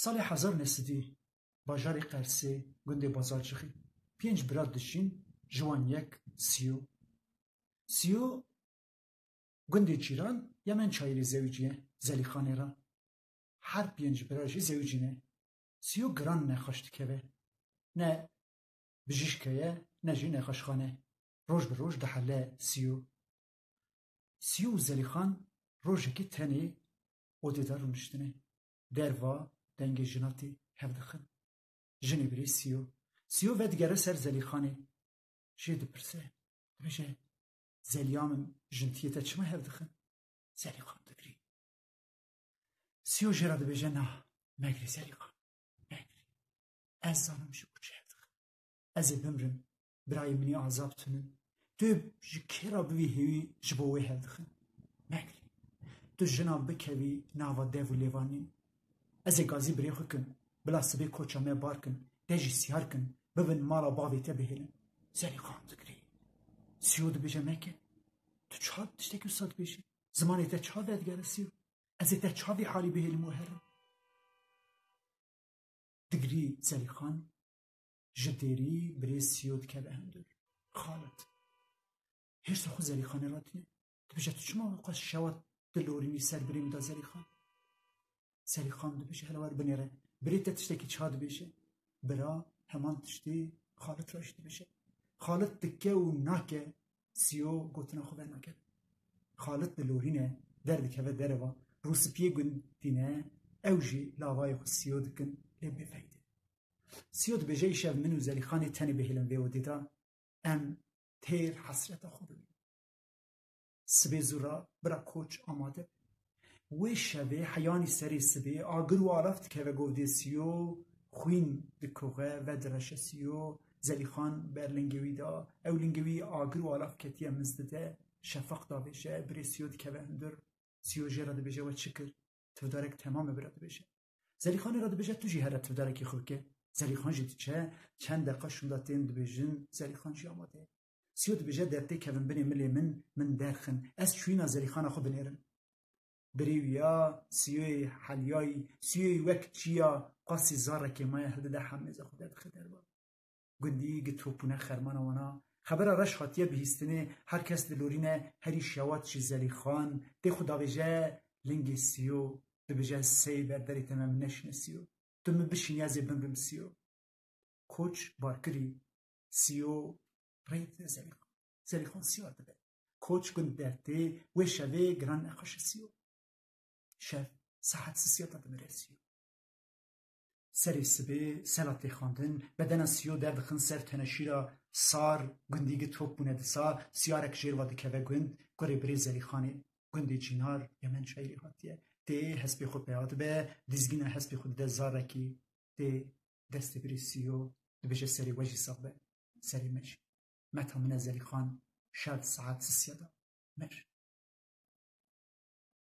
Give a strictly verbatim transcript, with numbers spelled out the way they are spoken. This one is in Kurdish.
Salê hezar neh sedî bajarê Qersê, gundê Bazarcixî, pênc bira dijîn, ji wan yek Siyo. Siyo gundê cîran Yemen Çayirê zewicî ye, Zelîxanê re. Her pênc bira jî zewicî ne. Siyo giran nexweş dikeve. Ne bijîşke ye, ne jî nexweşxane. Roj bi roj dihele Siyo. Siyo û Zelîxan rojekê tenê odê de rûniştine. Derva dengê jina tê hev dixin. Jinê birê Siyo. Siyo vedigere ser Zelîxanê. Jê dipirse. Dibêje, Zeliya min, jin tiyê te çima hev dixin? Zelîxan digirî. Siyo jê re dibêje, Na, megirî Zelîxan, megirî. Ez zanim ji bo çi hev dixin. Ez ê bimrim, birayê min ê azab tinin. Tu ji kê re bivî hêwî ji bo wê hev dixin? Megirî. Tu jina bikevî nava dev û lêvanîn. Ez ê gazî birê xwe kim, bila sibê koça me bar kin, te jî siyar kin, bibin mala bavê te bihêlin. Zelîxan digirî. Siyo dibêje, Meke. Tu çawa tiştekî wisa dibêjî? Zimanê te çawa vedigere Siyo? Ez ê te çawa vî halî bihêlim û herim? Digirî Zelîxan, ji dêrî birê Siyo dikeve hundir. Xalit. Hêrsa xwe Zelîxanê re tîne. Dibêje, Tu çima wexwest şewat dilorînî ser birê min de Zelîxan? Zelîxan dibêje, Hele wer binêre. Birê te tiştekî çawa dibêje? Bira heman tiştê Xalit re jî dibêje. Xalit dike û nake, Siyo gotina xwe vernake. Xalit dilorîne, derdikeve dereva, rûspiyê gund tîne, ew jî lavayê xwe Siyo dikin, lê bêfeyde. Siyo dibêje, Îşev min û Zelîxanê tenê bihêlin vê odê de, em têr hesreta xwe bibînin. Sibê zû re bira Koç amade be. Wê şevê heyanî serê sibê agir û alaf dikeve govdê Siyo, xwîn dikoxe, vedireşe Siyo, Zelîxan ber lingê wî de, ew lingê wî agir û alaf ketiye mizdi de, şefaq davêje, birê Siyo dikeve hundir, Siyo jê re dibêje, We çi kir? Tivdarek temam e, bira dibêje. Zelîxanê re dibêje, Tu jî here tivdarekî xwe bike. Zelîxan jî diçe, çend deqa şûnda tên dibêjin, Zelîxan jî amade ye. Siyo dibêje, Dertê kevin binê milê min, min derxin. Ez çûyîna Zelîxana xwe binêrim. Birê wî ya, Siyoyê heliyayî, Siyoyê wek çiya, qasî zarekê maye hildide hemêze xwe derdixe derva. Gundî gi topûne xermana wana. Xebera reş hatiye bihîstinê, her kes dilorîne, herî şewat jî Zelîxan, tê xwe davêje lingê Siyo, dibêje, Sey ber derê te me, min neşîne Siyo. Tu min bişînî, ez ê bimrim Siyo. Koç barkirî, Siyo rê dide Zelîxan. Zelîxan siyar dibe. Koç gund dertê, wê şevê giran nexweşe Siyo. Şev saet sisiya de dimire Siyo. Serê sibê, sela tê xwendin, bedena Siyo derdixin ser teneşîra sar, gundî gi top bûne disa, siyarek jêr ve dikeve gund, kurê birê Zelîxanê, gundê Cînar, Yemen Çayirê hatiye. Tê hespê xwe peya dibe, dizgîna hespê xwe dide zarekî, tê destê birê Siyo, dibêje, Serê we jî sax be, serê me jî. Meta min e Zelîxan, şev saet sisiya de mir.